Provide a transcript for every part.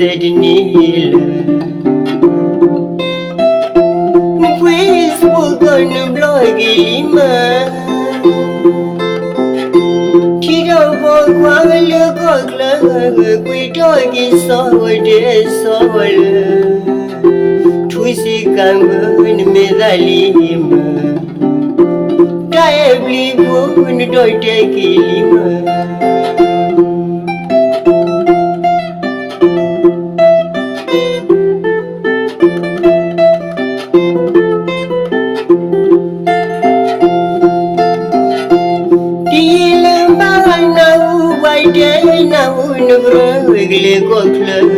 နFacebook ကီၢ်နဘျီက့ၤလံမး, ထံၣ်ဒီးပိာ်ခွါလၢကီၢ်ချၢ, ကွံာ်ထီၣ်က့ၤစီၤဒဲစီၤလၢ, ထူစံးကၤမၢနမဲာ်သၣ်လံမး, တၢ်အဲၣ်ပျံၤဖိနဒီၣ်တဲက့ၤလံမး. ဒ်ယလၢဘၣ်နၢ်ဟူပှၤတဲနၢ်ဟူနကြၢးကလဲၤကီၢ်ချၢ,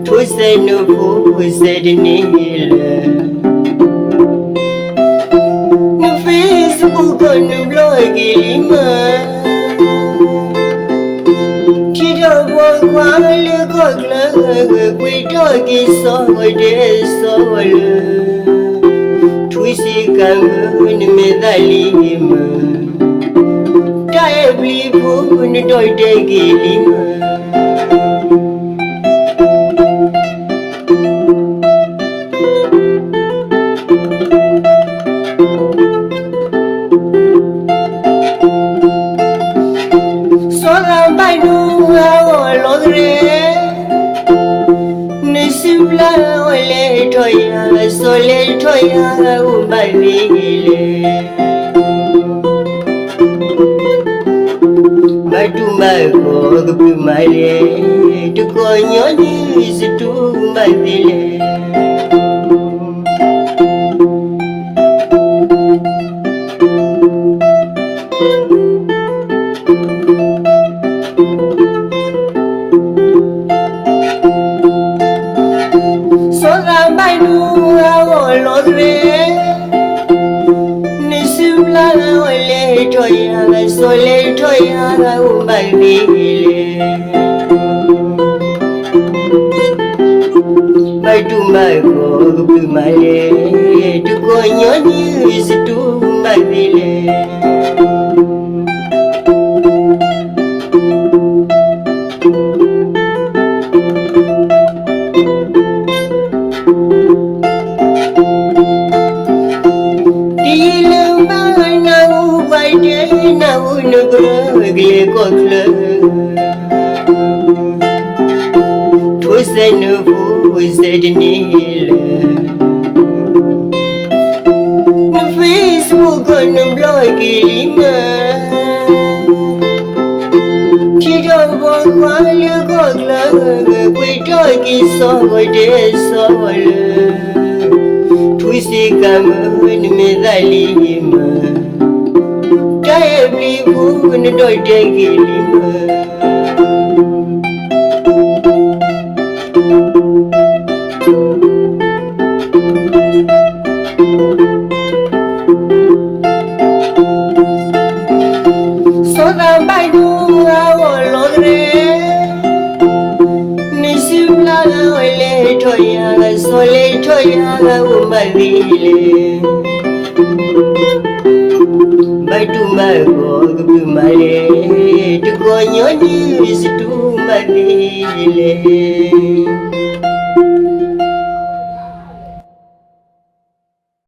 ထိစဲးနဖိစဲးတန့ၢ်လၢ နFacebook ကီၢ်နဘျီက့ၤလံမး, ထံၣ်ဒီးပိာ်ခွါလၢကီၢ်ချၢ, ကွံာ်ထီၣ်က့ၤစီၤဒဲစီၤလၢ, ထူစံးကၤမၢနမဲာ်သၣ်လံမး, တၢ်အဲၣ်ပျံၤဖိနဒီၣ်တဲက့ၤလံမး. စီၤသးဘၣ်ဒိအဂီၢ်လီၤကရဲ, နစုပျၢ်အီၤလဲၤထီၣ်ယၤ, စီၤလဲၤထီၣ်ယၤအိၣ်ဘၣ်သ့လဲၣ်. ဘၣ်တူၢ်ဘၣ်ကီၢ်ကပုၢ်မးလဲၣ်, တကီၢ်ညီနုၢ်စတူၢ်ဘၣ်သ့လဲၣ်. စီၤသးဘၣ်ဒိအဂီၢ်လီၤကရဲ, နစုပျၢ်အီၤလဲၤထီၣ်ယၤ, စီၤလဲၤထီၣ်ယၤအိၣ်ဘၣ်သ့လဲၣ်. ဘၣ်တူၢ်ဘၣ်ကီၢ်ကပုၢ်မးလဲၣ်, တကီၢ်ညီနုၢ်စတူၢ်ဘၣ်သ့လဲၣ်. ဒ်ယလၢဘၣ်နၢ်ဟူပှၤတဲနၢ်ဟူနကြၢးကလဲၤကီၢ်ချၢ, ထိစဲးနဖိစဲးတန့ၢ်လၢ နFacebook ကီၢ်နဘျီက့ၤလံမး, ထံၣ်ဒီးပိာ်ခွါလၢကီၢ်ချၢ, ကွံာ်ထီၣ်က့ၤစီၤဒဲစီၤလၢ, ထူစံးကၤမၢနမဲာ်သၣ်လံမး, တၢ်အဲၣ်ပျံၤဖိနဒီၣ်တဲက့ၤလံမး. စီၤသးဘၣ်ဒိအဂီၢ်လီၤကရဲ, နစုပျၢ်အီၤလဲၤထီၣ်ယၤ, စီၤလဲၤထီၣ်ယၤအိၣ်ဘၣ်သ့လဲၣ်. ဘၣ်တူၢ်ဘၣ်ကီၢ်ကပုၢ်မးလဲၣ်, တကီၢ်ညီနုၢ်စတူၢ်ဘၣ်သ့လဲၣ်.